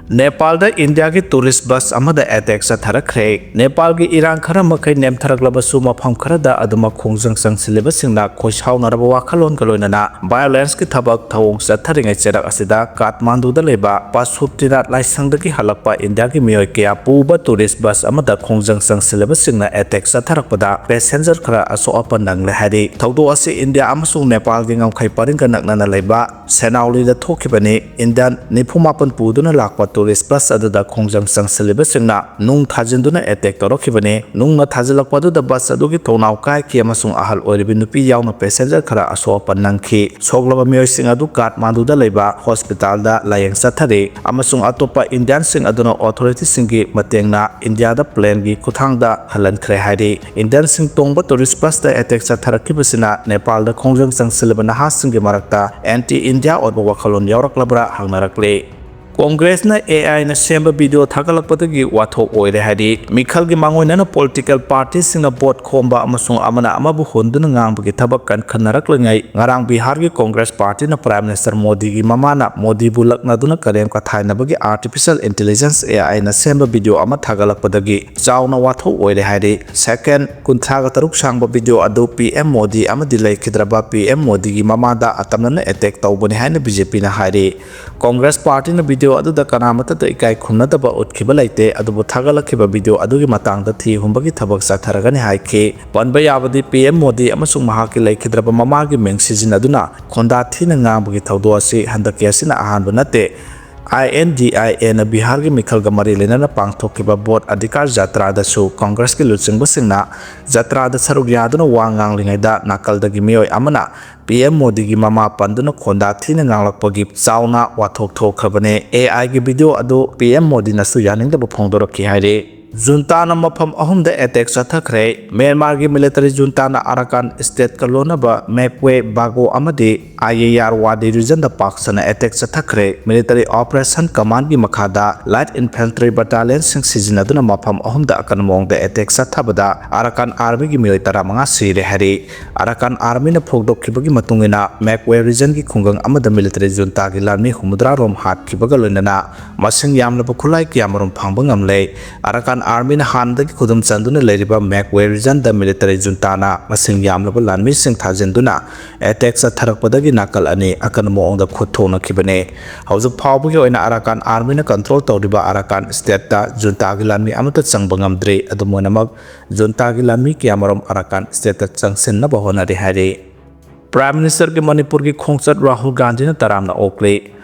ꯅꯦꯄꯥꯜꯗ ꯏꯟꯗꯤꯌꯥꯒꯤ tourist bus ꯑꯃꯗ attack ꯆꯠꯊꯔꯛꯈ꯭ꯔꯦ꯫ ꯅꯦꯄꯥꯜꯒꯤ ꯏꯔꯥꯡ ꯈꯔ ꯃꯈꯩ ꯅꯦꯝꯊꯔꯛꯂꯕꯁꯨ ꯃꯐꯝ ꯈꯔꯗ ꯑꯗꯨꯃꯛ ꯈꯣꯡꯖꯪ ꯆꯪꯁꯤꯜꯂꯤꯕꯁꯤꯡꯅ ꯈꯣꯏꯁꯥꯎꯅꯔꯕ ꯋꯥꯈꯜꯂꯣꯟꯒ ꯂꯣꯏꯅꯅ violenceꯀꯤ ꯊꯕꯛ ꯊꯧꯑꯣꯡ ꯆꯠꯊꯔꯤꯉꯩ ꯆꯩꯔꯛ ꯑꯁꯤꯗ ꯀꯥꯊꯃꯥꯟꯗꯨꯗ ꯂꯩꯕ ꯄꯥꯁꯨꯞꯇꯤꯅꯥꯊ ꯂꯥꯏꯁꯪꯗꯒꯤ ꯍꯜꯂꯛꯄ ꯏꯟꯗꯤꯌꯥꯒꯤ ꯃꯤꯑꯣꯏ ꯀꯌꯥ ꯄꯨꯕ tourist bus ꯑꯃꯗ ꯈꯣꯡꯖꯪ ꯆꯪꯁꯤꯜꯂꯤꯕꯁꯤꯡꯅ attack ꯆꯠꯊꯔꯛꯄꯗ passenger ꯈꯔ ꯑꯁꯣꯛ ꯑꯄꯟ ꯅꯪꯂꯦ ꯍꯥꯏꯔꯤ꯫ ꯊꯧꯗꯣꯛ ꯑꯁꯤ ꯏꯟꯗꯤꯌꯥ ꯑꯃꯁꯨꯡ ꯅꯦꯄꯥꯜꯒꯤ ꯉꯝꯈꯩ ꯄꯔꯤꯡꯒ ꯅꯛꯅꯅ ꯂꯩꯕ ꯁꯦꯅꯥꯎꯂꯤꯗ ꯊꯣꯛꯈꯤꯕꯅꯤ꯫ ꯏꯟꯗꯤꯌꯥꯟ ꯅꯤꯐꯨ ꯃꯥꯄꯟ ꯄꯨꯗꯨꯅ ꯂꯥꯛꯄ tourist bus ꯑꯗꯨꯗ ꯈꯣꯡꯖꯪ ꯆꯪꯁꯤꯜꯂꯤꯕꯁꯤꯡꯅ ꯅꯨꯡ ꯊꯥꯖꯤꯟꯗꯨꯅ attack ꯇꯧꯔꯛꯈꯤꯕꯅꯤ꯫ ꯅꯨꯡꯅ ꯊꯥꯖꯤꯜꯂꯛꯄ ꯑꯗꯨꯗ bus ꯑꯗꯨꯒꯤ ꯊꯣꯡꯅꯥꯎ ꯀꯥꯏꯈꯤ ꯑꯃꯁꯨꯡ ꯑꯍꯜ ꯑꯣꯏꯔꯤꯕꯤ ꯅꯨꯄꯤ ꯌꯥꯎꯅ passenger ꯈꯔ ꯑꯁꯣꯛ ꯑꯄꯟ ꯅꯪꯈꯤ꯫ ꯁꯣꯛꯂꯕ ꯃꯤꯑꯣꯏꯁꯤꯡ ꯑꯗꯨ ꯀꯥꯊꯃꯥꯟꯗꯨꯗ ꯂꯩꯕ hospitalꯗ ꯂꯥꯌꯦꯡ ꯆꯠꯊꯔꯤ ꯑꯃꯁꯨꯡ ꯑꯇꯣꯞꯄ ꯏꯟꯗꯤꯌꯥꯟꯁꯤꯡ ꯑꯗꯨꯅ authorityꯁꯤꯡꯒꯤ ꯃꯇꯦꯡꯅ ꯏꯟꯗꯤꯌꯥꯗ planeꯒꯤ ꯈꯨꯠꯊꯥꯡꯗ ꯍꯜꯍꯟꯈ꯭ꯔꯦ ꯍꯥꯏꯔꯤ꯫ ꯏꯟꯗꯤꯌꯥꯟꯁꯤꯡ ꯇꯣꯡꯕ tourist busꯇ attack ꯆꯠꯊꯔꯛꯈꯤꯕꯁꯤꯅ ꯅꯦꯄꯥꯜꯗ ꯈꯣꯡꯖꯪ ꯆꯪꯁꯤꯜꯂꯤꯕ ꯅꯍꯥꯁꯤꯡꯒꯤ ꯃꯔꯛꯇ anti India ꯑꯣꯏꯕ ꯋꯥꯈꯜꯂꯣꯟ ꯌꯥꯎꯔꯛꯂꯕ꯭ꯔꯥ ꯍꯪꯅꯔꯛꯂꯤ꯫ ꯀꯣꯡꯒ꯭ꯔꯦꯁꯅ ꯑꯦ ꯑꯥꯏꯅ ꯁꯦꯝꯕ ꯚꯤꯗꯤꯑꯣ ꯊꯥꯒꯠꯂꯛꯄꯗꯒꯤ ꯋꯥꯊꯣꯛ ꯑꯣꯏꯔꯦ ꯍꯥꯏꯔꯤ꯫ ꯃꯤꯈꯜꯒꯤ ꯃꯥꯡꯑꯣꯏꯅꯅ ꯄꯣꯂꯤꯇꯤꯀꯦꯜ ꯄꯥꯔꯇꯤꯁꯤꯡꯅ ꯚꯣꯠ ꯈꯣꯝꯕ ꯑꯃꯁꯨꯡ ꯑꯃꯅ ꯑꯃꯕꯨ ꯍꯨꯟꯗꯨꯅ ꯉꯥꯡꯕꯒꯤ ꯊꯕꯛ ꯀꯟꯈꯠꯅꯔꯛꯂꯤꯉꯩ, ꯉꯔꯥꯡ ꯕꯤꯍꯥꯔꯒꯤ ꯀꯣꯡꯒ꯭ꯔꯦꯁ ꯄꯥꯔꯇꯤꯅ ꯄ꯭ꯔꯥꯏꯝ ꯃꯤꯅꯤꯁꯇꯔ ꯃꯣꯗꯤꯒꯤ ꯃꯃꯥꯅ ꯃꯣꯗꯤꯕꯨ ꯂꯛꯅꯗꯨꯅ ꯀꯔꯦꯝ ꯀꯊꯥꯏꯅꯕꯒꯤ ꯑꯥꯔꯇꯤꯐꯤꯁꯤꯌꯦꯜ ꯏꯟꯇꯦꯂꯤꯖꯦꯟꯁ, ꯑꯦ ꯑꯥꯏꯅ ꯁꯦꯝꯕ ꯚꯤꯗꯤꯑꯣ ꯑꯃ ꯊꯥꯒꯠꯂꯛꯄꯗꯒꯤ ꯆꯥꯎꯅ ꯋꯥꯊꯣꯛ ꯑꯣꯏꯔꯦ ꯍꯥꯏꯔꯤ꯫ ꯁꯦꯀꯦꯟ ꯀꯨꯟꯊ꯭ꯔꯥꯒ ꯇꯔꯨꯛ ꯁꯥꯡꯕ ꯚꯤꯗꯤꯑꯣ ꯑꯗꯨ ꯄꯤ ꯑꯦꯝ ꯃꯣꯗꯤ ꯑꯃꯗꯤ ꯂꯩꯈꯤꯗ꯭ꯔꯕ ꯄꯤ ꯑꯦꯝ ꯃꯣꯗꯤꯒꯤ ꯃꯃꯥꯗ ꯑꯇꯝꯅꯅ ꯑꯦꯇꯦꯛ ꯇꯧꯕꯅꯤ ꯍꯥꯏꯅ ꯕꯤ ꯖꯦ ꯄꯤꯅ ꯍꯥꯏꯔꯤ꯫ ꯀꯣꯡꯒ꯭ꯔꯦꯁ ꯄꯥꯔꯇꯤꯅ ꯚꯤꯗꯤꯑꯣ ꯑꯗꯨꯗ ꯀꯅꯥꯃꯠꯇꯗ ꯏꯀꯥꯏ ꯈꯨꯝꯅꯗꯕ ꯎꯠꯈꯤꯕ ꯂꯩꯇꯦ, ꯑꯗꯨꯕꯨ ꯊꯥꯒꯠꯂꯛꯈꯤꯕ ꯚꯤꯗꯤꯑꯣ ꯑꯗꯨꯒꯤ ꯃꯇꯥꯡꯗ ꯊꯤ ꯍꯨꯝꯕꯒꯤ ꯊꯕꯛ ꯆꯠꯊꯔꯒꯅꯤ ꯍꯥꯏꯈꯤ꯫ ꯄꯟꯕ ꯌꯥꯕꯗꯤ, ꯄꯤ ꯑꯦꯝ ꯃꯣꯗꯤ ꯑꯃꯁꯨꯡ ꯃꯍꯥꯛꯀꯤ ꯂꯩꯈꯤꯗ꯭ꯔꯕ ꯃꯃꯥꯒꯤ ꯃꯤꯡ ꯁꯤꯖꯤꯟꯅꯗꯨꯅ ꯈꯣꯟꯗꯥ ꯊꯤꯅ ꯉꯥꯡꯕꯒꯤ ꯊꯧꯗꯣꯛ ꯑꯁꯤ ꯍꯟꯗꯛꯀꯤ ꯑꯁꯤꯅ ꯑꯍꯥꯟꯕ ꯅꯠꯇꯦ꯫ ꯑꯥꯏ ꯑꯦꯟ ꯗꯤ ꯑꯥꯏ ꯑꯦꯅ ꯕꯤꯍꯥꯔꯒꯤ ꯃꯤꯈꯜꯒ ꯃꯔꯤ ꯂꯩꯅꯅ ꯄꯥꯡꯊꯣꯛꯈꯤꯕ ꯚꯣꯠ ꯑꯙꯤꯀꯥꯔ ꯖꯥꯇ꯭ꯔꯥꯗꯁꯨ ꯀꯣꯡꯒ꯭ꯔꯦꯁꯀꯤ ꯂꯨꯆꯤꯡꯕꯁꯤꯡꯅ ꯖꯥꯇ꯭ꯔꯥꯗ ꯁꯔꯨꯛ ꯌꯥꯗꯨꯅ ꯋꯥ ꯉꯥꯡꯂꯤꯉꯩꯗ ꯅꯥꯀꯜꯗꯒꯤ ꯃꯤꯑꯣꯏ ꯑꯃꯅ ꯄꯤ ꯑꯦꯝ ꯃꯣꯗꯤꯒꯤ ꯃꯃꯥ ꯄꯟꯗꯨꯅ ꯈꯣꯟꯗꯥ ꯊꯤꯅ ꯉꯥꯡꯂꯛꯄꯒꯤ ꯆꯥꯎꯅ ꯋꯥꯊꯣꯛ ꯊꯣꯛꯈ꯭ꯔꯕꯅꯦ꯫ ꯑꯦ ꯑꯥꯏꯒꯤ ꯚꯤꯗꯤꯑꯣ ꯑꯗꯨ ꯄꯤ ꯑꯦꯝ ꯃꯣꯗꯤꯅꯁꯨ ꯌꯥꯅꯤꯡꯗꯕ ꯐꯣꯡꯗꯣꯔꯛꯈꯤ ꯍꯥꯏꯔꯤ꯫ ꯖꯨꯟꯇꯥꯅ ꯃꯐꯝ ꯑꯍꯨꯝꯗ ꯑꯦꯇꯦꯛ ꯆꯠꯊꯈ꯭ꯔꯦ꯫ ꯃ꯭ꯌꯥꯟꯃꯥꯔꯒꯤ ꯃꯤꯂꯤꯇꯔꯤ ꯖꯨꯟꯇꯥꯅ ꯑꯔꯥꯀꯥꯟ ꯁ꯭ꯇꯦꯠꯀ ꯂꯣꯟꯅꯕ ꯃꯦꯛꯋꯦ, ꯕꯥꯒꯣ ꯑꯃꯗꯤ ꯑꯥꯏ ꯑꯦ ꯑꯥꯔ ꯋꯥꯗꯤ ꯔꯤꯖꯟꯗ ꯄꯥꯛ ꯁꯟꯅ ꯑꯦꯇꯦꯛ ꯆꯠꯊꯈ꯭ꯔꯦ꯫ ꯃꯤꯂꯤꯇꯔꯤ ꯑꯣꯄꯔꯦꯁꯟ ꯀꯃꯥꯟꯒꯤ ꯃꯈꯥꯗ ꯂꯥꯏꯠ ꯏꯟꯐꯦꯟꯇ꯭ꯔꯤ ꯕꯠꯇꯥꯂꯤꯌꯟꯁꯤꯡ ꯁꯤꯖꯤꯟꯅꯗꯨꯅ ꯃꯐꯝ ꯑꯍꯨꯝꯗ ꯑꯀꯟꯕ ꯃꯑꯣꯡꯗ ꯑꯦꯇꯦꯛ ꯆꯠꯊꯕꯗ ꯑꯔꯥꯀꯥꯟ ꯑꯥꯔꯃꯤꯒꯤ ꯃꯤꯑꯣꯏ ꯇꯔꯥꯃꯉꯥ ꯁꯤꯔꯦ ꯍꯥꯏꯔꯤ꯫ ꯑꯔꯥꯀꯥꯟ ꯑꯥꯔꯃꯤꯅ ꯐꯣꯡꯗꯣꯛꯈꯤꯕꯒꯤ ꯃꯇꯨꯡ ꯏꯟꯅ, ꯃꯦꯛꯋꯦ ꯔꯤꯖꯟꯒꯤ ꯈꯨꯡꯒꯪ ꯑꯃꯗ ꯃꯤꯂꯤꯇꯔꯤ ꯖꯨꯟꯇꯥꯒꯤ ꯂꯥꯟꯃꯤ ꯍꯨꯝꯐꯨꯇꯔꯥ ꯔꯣꯝ ꯍꯥꯠꯈꯤꯕꯒ ꯂꯣꯏꯅꯅ ꯃꯁꯤꯡ ꯌꯥꯝꯂꯕ ꯈꯨꯠꯂꯥꯏ ꯀꯌꯥꯃꯔꯨꯝ ꯐꯪꯕ ꯉꯝꯂꯦ꯫ ꯑꯔꯥꯀꯥꯟ ꯑꯥꯔꯃꯤꯅ ꯍꯥꯟꯅꯗꯒꯤ ꯈꯨꯗꯨꯝ ꯆꯟꯗꯨꯅ ꯂꯩꯔꯤꯕ ꯃꯦꯛꯋꯦ ꯔꯤꯖꯟꯗ ꯃꯤꯂꯤꯇꯔꯤ ꯖꯨꯟꯇꯥꯅ ꯃꯁꯤꯡ ꯌꯥꯝꯂꯕ ꯂꯥꯟꯃꯤꯁꯤꯡ ꯊꯥꯖꯤꯟꯗꯨꯅ ꯑꯦꯇꯦꯛ ꯆꯠꯊꯔꯛꯄꯗꯒꯤ ꯅꯥꯀꯜ ꯑꯅꯤ ꯑꯀꯟꯕ ꯃꯑꯣꯡꯗ ꯈꯨꯠ ꯊꯣꯛꯅꯈꯤꯕꯅꯦ꯫ ꯍꯧꯖꯤꯛ ꯐꯥꯎꯕꯒꯤ ꯑꯣꯏꯅ ꯑꯔꯥꯀꯥꯟ ꯑꯥꯔꯃꯤꯅ ꯀꯟꯇ꯭ꯔꯣꯜ ꯇꯧꯔꯤꯕ ꯑꯔꯥꯀꯥꯟ ꯁ꯭ꯇꯦꯠꯇ ꯖꯨꯟꯇꯥꯒꯤ ꯂꯥꯟꯃꯤ ꯑꯃꯠꯇ ꯆꯪꯕ ꯉꯝꯗ꯭ꯔꯤ꯫ ꯑꯗꯨꯝ ꯑꯣꯏꯅꯃꯛ, ꯖꯨꯟꯇꯥꯒꯤ ꯂꯥꯟꯃꯤ ꯀꯌꯥꯃꯔꯨꯝ ꯑꯔꯥꯀꯥꯟ ꯁ꯭ꯇꯦꯠꯇ ꯆꯪꯁꯤꯟꯅꯕ ꯍꯣꯠꯅꯔꯤ ꯍꯥꯏꯔꯤ꯫ ꯄ꯭ꯔꯥꯏꯝ ꯃꯤꯅꯤꯁꯇꯔꯒꯤ ꯃꯅꯤꯄꯨꯔꯒꯤ ꯈꯣꯡꯆꯠ ꯔꯥꯍꯨꯜ ꯒꯥꯟꯙꯤꯅ ꯇꯔꯥꯝꯅ ꯑꯣꯛꯂꯤ꯫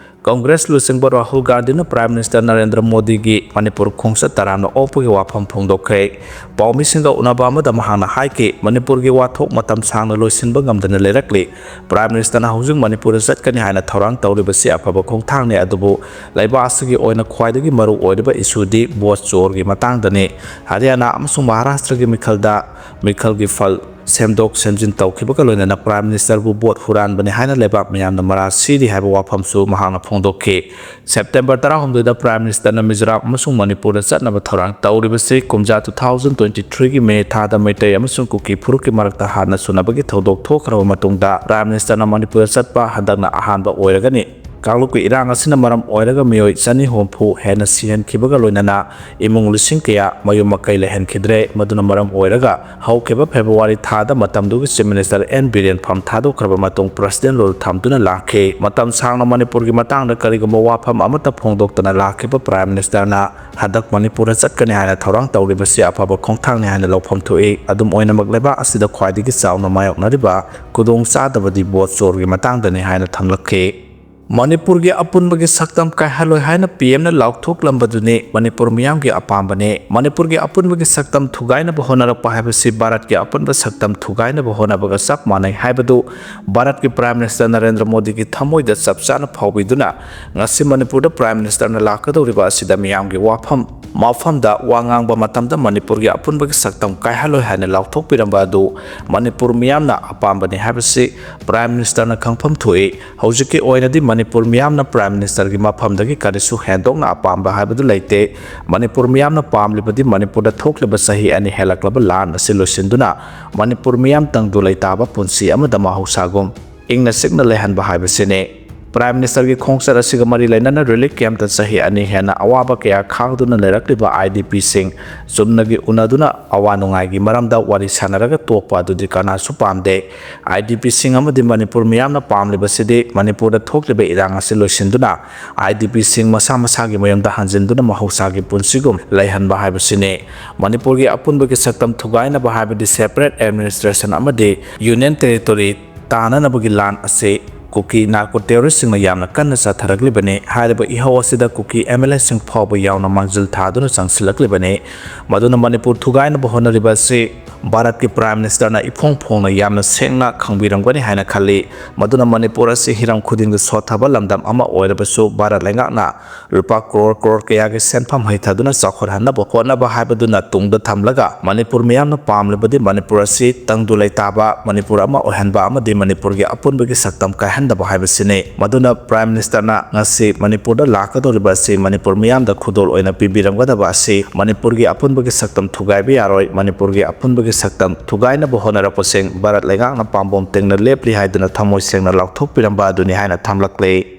ꯀꯪꯒ꯭ꯔꯦꯁ ꯂꯨꯆꯤꯡꯕ ꯔꯥꯍꯨꯜ ꯒꯥꯟꯙꯤꯅ ꯄ꯭ꯔꯥꯏꯝ ꯃꯤꯅꯤꯁꯇꯔ ꯅꯔꯦꯟꯗ꯭ꯔ ꯃꯣꯗꯤꯒꯤ ꯃꯅꯤꯄꯨꯔ ꯈꯣꯡꯆꯠ ꯇꯔꯥꯝꯅ ꯑꯣꯛꯄꯒꯤ ꯋꯥꯐꯝ ꯐꯣꯡꯗꯣꯛꯈ꯭ꯔꯦ꯫ ꯄꯥꯎꯃꯤꯁꯤꯡꯒ ꯎꯅꯕ ꯑꯃꯗ ꯃꯍꯥꯛꯅ ꯍꯥꯏꯈꯤ, ꯃꯅꯤꯄꯨꯔꯒꯤ ꯋꯥꯊꯣꯛ ꯃꯇꯝ ꯁꯥꯡꯅ ꯂꯣꯏꯁꯤꯟꯕ ꯉꯝꯗꯅ ꯂꯩꯔꯛꯂꯤ꯫ ꯄ꯭ꯔꯥꯏꯝ ꯃꯤꯅꯤꯁꯇꯔꯅ ꯍꯧꯖꯤꯛ ꯃꯅꯤꯄꯨꯔꯗ ꯆꯠꯀꯅꯤ ꯍꯥꯏꯅ ꯊꯧꯔꯥꯡ ꯇꯧꯔꯤꯕꯁꯤ ꯑꯐꯕ ꯈꯣꯡꯊꯥꯡꯅꯤ, ꯑꯗꯨꯕꯨ ꯂꯩꯕꯥꯛ ꯑꯁꯤꯒꯤ ꯑꯣꯏꯅ ꯈ꯭ꯋꯥꯏꯗꯒꯤ ꯃꯔꯨ ꯑꯣꯏꯔꯤꯕ ꯏꯁꯨꯗꯤ ꯚꯣꯠ ꯆꯣꯔꯒꯤ ꯃꯇꯥꯡꯗꯅꯤ꯫ ꯍꯔꯤꯌꯥꯅꯥ ꯑꯃꯁꯨꯡ ꯃꯍꯥꯔꯥꯁꯇ꯭ꯔꯒꯤ ꯃꯤꯈꯜꯗ, ꯃꯤꯈꯜꯒꯤ ꯐꯜ ꯁꯦꯝꯗꯣꯛ ꯁꯦꯝꯖꯤꯟ ꯇꯧꯈꯤꯕꯒ ꯂꯣꯏꯅꯅ Prime Ministerꯕꯨ ꯚꯣꯠ ꯍꯨꯔꯥꯟꯕꯅꯤ ꯍꯥꯏꯅ ꯂꯩꯕꯥꯛ ꯃꯤꯌꯥꯝꯅ ꯃꯔꯥ ꯁꯤꯔꯤ ꯍꯥꯏꯕ ꯋꯥꯐꯝꯁꯨ ꯃꯍꯥꯛꯅ ꯐꯣꯡꯗꯣꯛꯈꯤ꯫ September ꯇꯔꯥꯍꯨꯝꯗꯣꯏꯗ Prime Ministerꯅ ꯃꯤꯖꯣꯔꯥꯝ ꯑꯃꯁꯨꯡ ꯃꯅꯤꯄꯨꯔꯗ ꯆꯠꯅꯕ ꯊꯧꯔꯥꯡ ꯇꯧꯔꯤꯕꯁꯤ ꯀꯨꯝꯖꯥ two thousand twenty threeꯒꯤ May ꯊꯥꯗ ꯃꯩꯇꯩ ꯑꯃꯁꯨꯡ ꯀꯨꯀꯤ ꯐꯨꯔꯨꯞꯀꯤ ꯃꯔꯛꯇ ꯍꯥꯟꯅ ꯁꯨꯅꯕꯒꯤ ꯊꯧꯗꯣꯛ ꯊꯣꯛꯈ꯭ꯔꯕ ꯃꯇꯨꯡꯗ Prime Ministerꯅ ꯃꯅꯤꯄꯨꯔꯗ ꯆꯠꯄ ꯍꯟꯗꯛꯅ ꯑꯍꯥꯟꯕ ꯑꯣꯏꯔꯒꯅꯤ꯫ ꯀꯥꯡꯂꯨꯞꯀꯤ ꯏꯔꯥꯡ ꯑꯁꯤꯅ ꯃꯔꯝ ꯑꯣꯏꯔꯒ ꯃꯤꯑꯣꯏ ꯆꯅꯤ ꯍꯨꯝꯐꯨ ꯍꯦꯟꯅ ꯁꯤꯍꯟꯈꯤꯕꯒ ꯂꯣꯏꯅꯅ ꯏꯃꯨꯡ ꯂꯤꯁꯤꯡ ꯀꯌꯥ ꯃꯌꯨꯝ ꯃꯀꯩ ꯂꯩꯍꯟꯈꯤꯗ꯭ꯔꯦ꯫ ꯃꯗꯨꯅ ꯃꯔꯝ ꯑꯣꯏꯔꯒ ꯍꯧꯈꯤꯕ February ꯊꯥꯗ ꯃꯇꯝꯗꯨꯒꯤ Chief Minister N ꯕꯤꯔꯦꯟ ꯐꯝ ꯊꯥꯗꯣꯛꯈ꯭ꯔꯕ ꯃꯇꯨꯡ President rule ꯊꯝꯗꯨꯅ ꯂꯥꯛꯈꯤ꯫ ꯃꯇꯝ ꯁꯥꯡꯅ ꯃꯅꯤꯄꯨꯔꯒꯤ ꯃꯇꯥꯡꯗ ꯀꯔꯤꯒꯨꯝꯕ ꯋꯥꯐꯝ ꯑꯃꯠꯇ ꯐꯣꯡꯗꯣꯛꯇꯅ ꯂꯥꯛꯈꯤꯕ Prime Ministerꯅ ꯍꯟꯗꯛ ꯃꯅꯤꯄꯨꯔꯗ ꯆꯠꯀꯅꯤ ꯍꯥꯏꯅ ꯊꯧꯔꯥꯡ ꯇꯧꯔꯤꯕꯁꯤ ꯑꯐꯕ ꯈꯣꯡꯊꯥꯡꯅꯤ ꯍꯥꯏꯅ ꯂꯧꯐꯝ ꯊꯣꯛꯏ꯫ ꯑꯗꯨꯝ ꯑꯣꯏꯅꯃꯛ, ꯂꯩꯕꯥꯛ ꯑꯁꯤꯗ ꯈ꯭ꯋꯥꯏꯗꯒꯤ ꯆꯥꯎꯅ ꯃꯥꯌꯣꯛꯅꯔꯤꯕ ꯈꯨꯗꯣꯡꯆꯥꯗꯕꯗꯤ ꯚꯣꯠ ꯆꯣꯔꯒꯤ ꯃꯇꯥꯡꯗꯅꯤ ꯍꯥꯏꯅ ꯊꯝꯂꯛꯈꯤ꯫ ꯃꯅꯤꯄꯨꯔꯒꯤ ꯑꯄꯨꯟꯕꯒꯤ ꯁꯛꯇꯝ ꯀꯥꯏꯍꯜꯂꯣꯏ ꯍꯥꯏꯅ ꯄꯤ ꯑꯦꯝꯅ ꯂꯥꯎꯊꯣꯛꯂꯝꯕꯗꯨꯅꯤ ꯃꯅꯤꯄꯨꯔ ꯃꯤꯌꯥꯝꯒꯤ ꯑꯄꯥꯝꯕꯅꯤ꯫ ꯃꯅꯤꯄꯨꯔꯒꯤ ꯑꯄꯨꯟꯕꯒꯤ ꯁꯛꯇꯝ ꯊꯨꯒꯥꯏꯅꯕ ꯍꯣꯠꯅꯔꯛꯄ ꯍꯥꯏꯕꯁꯤ ꯚꯥꯔꯠꯀꯤ ꯑꯄꯨꯟꯕ ꯁꯛꯇꯝ ꯊꯨꯒꯥꯏꯅꯕ ꯍꯣꯠꯅꯕꯒ ꯆꯞ ꯃꯥꯟꯅꯩ ꯍꯥꯏꯕꯗꯨ ꯚꯥꯔꯠꯀꯤ Prime Minister ꯅꯔꯦꯟꯗ꯭ꯔ ꯃꯣꯗꯤꯒꯤ ꯊꯃꯣꯏꯗ ꯆꯞ ꯆꯥꯅ ꯐꯥꯎꯕꯤꯗꯨꯅ ꯉꯁꯤ ꯃꯅꯤꯄꯨꯔꯗ Prime Ministerꯅ ꯂꯥꯛꯀꯗꯧꯔꯤꯕ ꯑꯁꯤꯗ ꯃꯤꯌꯥꯝꯒꯤ ꯋꯥꯐꯝ ꯃꯐꯝꯗ ꯋꯥ ꯉꯥꯡꯕ ꯃꯇꯝꯗ ꯃꯅꯤꯄꯨꯔꯒꯤ ꯑꯄꯨꯟꯕꯒꯤ ꯁꯛꯇꯝ ꯀꯥꯏꯍꯜꯂꯣꯏ ꯍꯥꯏꯅ ꯂꯥꯎꯊꯣꯛꯄꯤꯔꯝꯕ ꯑꯗꯨ ꯃꯅꯤꯄꯨꯔ ꯃꯤꯌꯥꯝꯅ ꯑꯄꯥꯝꯕꯅꯤ ꯍꯥꯏꯕꯁꯤ Prime Ministerꯅ ꯈꯪꯐꯝ ꯊꯣꯛꯏ꯫ ꯍꯧꯖꯤꯛꯀꯤ ꯑꯣꯏꯅꯗꯤ ꯃꯅꯤꯄꯨꯔ ꯃꯤꯌꯥꯝꯅ Prime Ministerꯒꯤ ꯃꯐꯝꯗꯒꯤ ꯀꯔꯤꯁꯨ ꯍꯦꯟꯗꯣꯛꯅ ꯑꯄꯥꯝꯕ ꯍꯥꯏꯕꯗꯨ ꯂꯩꯇꯦ꯫ ꯃꯅꯤꯄꯨꯔ ꯃꯤꯌꯥꯝꯅ ꯄꯥꯝꯂꯤꯕꯗꯤ ꯃꯅꯤꯄꯨꯔꯗ ꯊꯣꯛꯂꯤꯕ ꯆꯍꯤ ꯑꯅꯤ ꯍꯦꯜꯂꯛꯂꯕ ꯂꯥꯟ ꯑꯁꯤ ꯂꯣꯏꯁꯤꯟꯗꯨꯅ ꯃꯅꯤꯄꯨꯔ ꯃꯤꯌꯥꯝ ꯇꯪꯗꯨ ꯂꯩꯇꯥꯕ ꯄꯨꯟꯁꯤ ꯑꯃꯗ ꯃꯍꯧꯁꯥꯒꯨꯝ ꯏꯪꯅ ꯆꯤꯛꯅ ꯂꯩꯍꯟꯕ ꯍꯥꯏꯕꯁꯤꯅꯤ꯫ Prime Ministerꯒꯤ ꯈꯣꯡꯆꯠ ꯑꯁꯤꯒ ꯃꯔꯤ ꯂꯩꯅꯅ relief campꯇ ꯆꯍꯤ ꯑꯅꯤ ꯍꯦꯟꯅ ꯑꯋꯥꯕ ꯀꯌꯥ ꯈꯥꯡꯗꯨꯅ ꯂꯩꯔꯛꯂꯤꯕ I D Pꯁꯤꯡ ꯆꯨꯝꯅꯒꯤ ꯎꯅꯗꯨꯅ ꯑꯋꯥ ꯅꯨꯡꯉꯥꯏꯒꯤ ꯃꯔꯝꯗ ꯋꯥꯔꯤ ꯁꯥꯟꯅꯔꯒ ꯇꯣꯛꯄ ꯑꯗꯨꯗꯤ ꯀꯅꯥꯁꯨ ꯄꯥꯝꯗꯦ꯫ I D Pꯁꯤꯡ ꯑꯃꯗꯤ ꯃꯅꯤꯄꯨꯔ ꯃꯤꯌꯥꯝꯅ ꯄꯥꯝꯂꯤꯕꯁꯤꯗꯤ ꯃꯅꯤꯄꯨꯔꯗ ꯊꯣꯛꯂꯤꯕ ꯏꯔꯥꯡ ꯑꯁꯤ ꯂꯣꯏꯁꯤꯟꯗꯨꯅ I D Pꯁꯤꯡ ꯃꯁꯥ ꯃꯁꯥꯒꯤ ꯃꯌꯨꯝꯗ ꯍꯟꯖꯤꯟꯗꯨꯅ ꯃꯍꯧꯁꯥꯒꯤ ꯄꯨꯟꯁꯤꯒꯨꯝ ꯂꯩꯍꯟꯕ ꯍꯥꯏꯕꯁꯤꯅꯤ꯫ ꯃꯅꯤꯄꯨꯔꯒꯤ ꯑꯄꯨꯟꯕꯒꯤ ꯁꯛꯇꯝ ꯊꯨꯒꯥꯏꯅꯕ ꯍꯥꯏꯕꯗꯤ separate administration ꯑꯃꯗꯤ Union Territory ꯇꯥꯅꯅꯕꯒꯤ ꯂꯥꯟ ꯑꯁꯤ ꯀꯨꯀꯤ narco terroristꯁꯤꯡꯅ ꯌꯥꯝꯅ ꯀꯟꯅ ꯆꯠꯊꯔꯛꯂꯤꯕꯅꯤ꯫ ꯍꯥꯏꯔꯤꯕ ꯏꯍꯧ ꯑꯁꯤꯗ ꯀꯨꯀꯤ M L Aꯁꯤꯡ ꯐꯥꯎꯕ ꯌꯥꯎꯅ ꯃꯥꯡꯖꯤꯜ ꯊꯥꯗꯨꯅ ꯆꯪꯁꯤꯜꯂꯛꯂꯤꯕꯅꯤ꯫ ꯃꯗꯨꯅ ꯃꯅꯤꯄꯨꯔ ꯊꯨꯒꯥꯏꯅꯕ ꯍꯣꯠꯅꯔꯤꯕ ꯑꯁꯤ ꯚꯥꯔꯠꯀꯤ Prime Ministerꯅ ꯏꯐꯣꯡ ꯐꯣꯡꯅ ꯌꯥꯝꯅ ꯁꯦꯡꯅ ꯈꯪꯕꯤꯔꯝꯒꯅꯤ ꯍꯥꯏꯅ ꯈꯜꯂꯤ꯫ ꯃꯗꯨꯅ ꯃꯅꯤꯄꯨꯔ ꯑꯁꯤ ꯍꯤꯔꯝ ꯈꯨꯗꯤꯡꯗ ꯁꯣꯠꯊꯕ ꯂꯝꯗꯝ ꯑꯃ ꯑꯣꯏꯔꯕꯁꯨ, ꯚꯥꯔꯠ ꯂꯩꯉꯥꯛꯅ ꯂꯨꯄꯥ ꯀ꯭ꯔꯣꯔ ꯀ꯭ꯔꯣꯔ ꯀꯌꯥꯒꯤ ꯁꯦꯟꯐꯝ ꯍꯩꯊꯗꯨꯅ ꯆꯥꯎꯈꯠꯍꯟꯅꯕ ꯍꯣꯠꯅꯕ ꯍꯥꯏꯕꯗꯨꯅ ꯇꯨꯡꯗ ꯊꯝꯂꯒ, ꯃꯅꯤꯄꯨꯔ ꯃꯤꯌꯥꯝꯅ ꯄꯥꯝꯂꯤꯕꯗꯤ ꯃꯅꯤꯄꯨꯔ ꯑꯁꯤ ꯇꯪꯗꯨ ꯂꯩꯇꯥꯕ ꯃꯅꯤꯄꯨꯔ ꯑꯃ ꯑꯣꯏꯍꯟꯕ ꯑꯃꯗꯤ ꯃꯅꯤꯄꯨꯔꯒꯤ ꯑꯄꯨꯟꯕꯒꯤ ꯁꯛꯇꯝ ꯀꯥꯏꯍꯟꯗꯕ ꯍꯥꯏꯕꯁꯤꯅꯤ꯫ ꯃꯗꯨꯅ Prime Ministerꯅ ꯉꯁꯤ ꯃꯅꯤꯄꯨꯔꯗ ꯂꯥꯛꯀꯗꯧꯔꯤꯕ ꯑꯁꯤ ꯃꯅꯤꯄꯨꯔ ꯃꯤꯌꯥꯝꯗ ꯈꯨꯗꯣꯜ ꯑꯣꯏꯅ ꯄꯤꯕꯤꯔꯝꯒꯗꯕ ꯑꯁꯤ ꯃꯅꯤꯄꯨꯔꯒꯤ ꯑꯄꯨꯟꯕꯒꯤ ꯁꯛꯇꯝ ꯊꯨꯒꯥꯏꯕ ꯌꯥꯔꯣꯏ, ꯃꯅꯤꯄꯨꯔꯒꯤ ꯑꯄꯨꯟꯕꯒꯤ ꯁꯛꯇꯝ ꯊꯨꯒꯥꯏꯅꯕ ꯍꯣꯠꯅꯔꯛꯄꯁꯤꯡ ꯚꯥꯔꯠ ꯂꯩꯉꯥꯛꯅ ꯄꯥꯝꯕꯣꯝ ꯇꯤꯡꯅ ꯂꯦꯞꯂꯤ ꯍꯥꯏꯗꯨꯅ ꯊꯃꯣꯏ ꯁꯦꯡꯅ ꯂꯥꯎꯊꯣꯛꯄꯤꯔꯝꯕ ꯑꯗꯨꯅꯤ ꯍꯥꯏꯅ ꯊꯝꯂꯛꯂꯤ꯫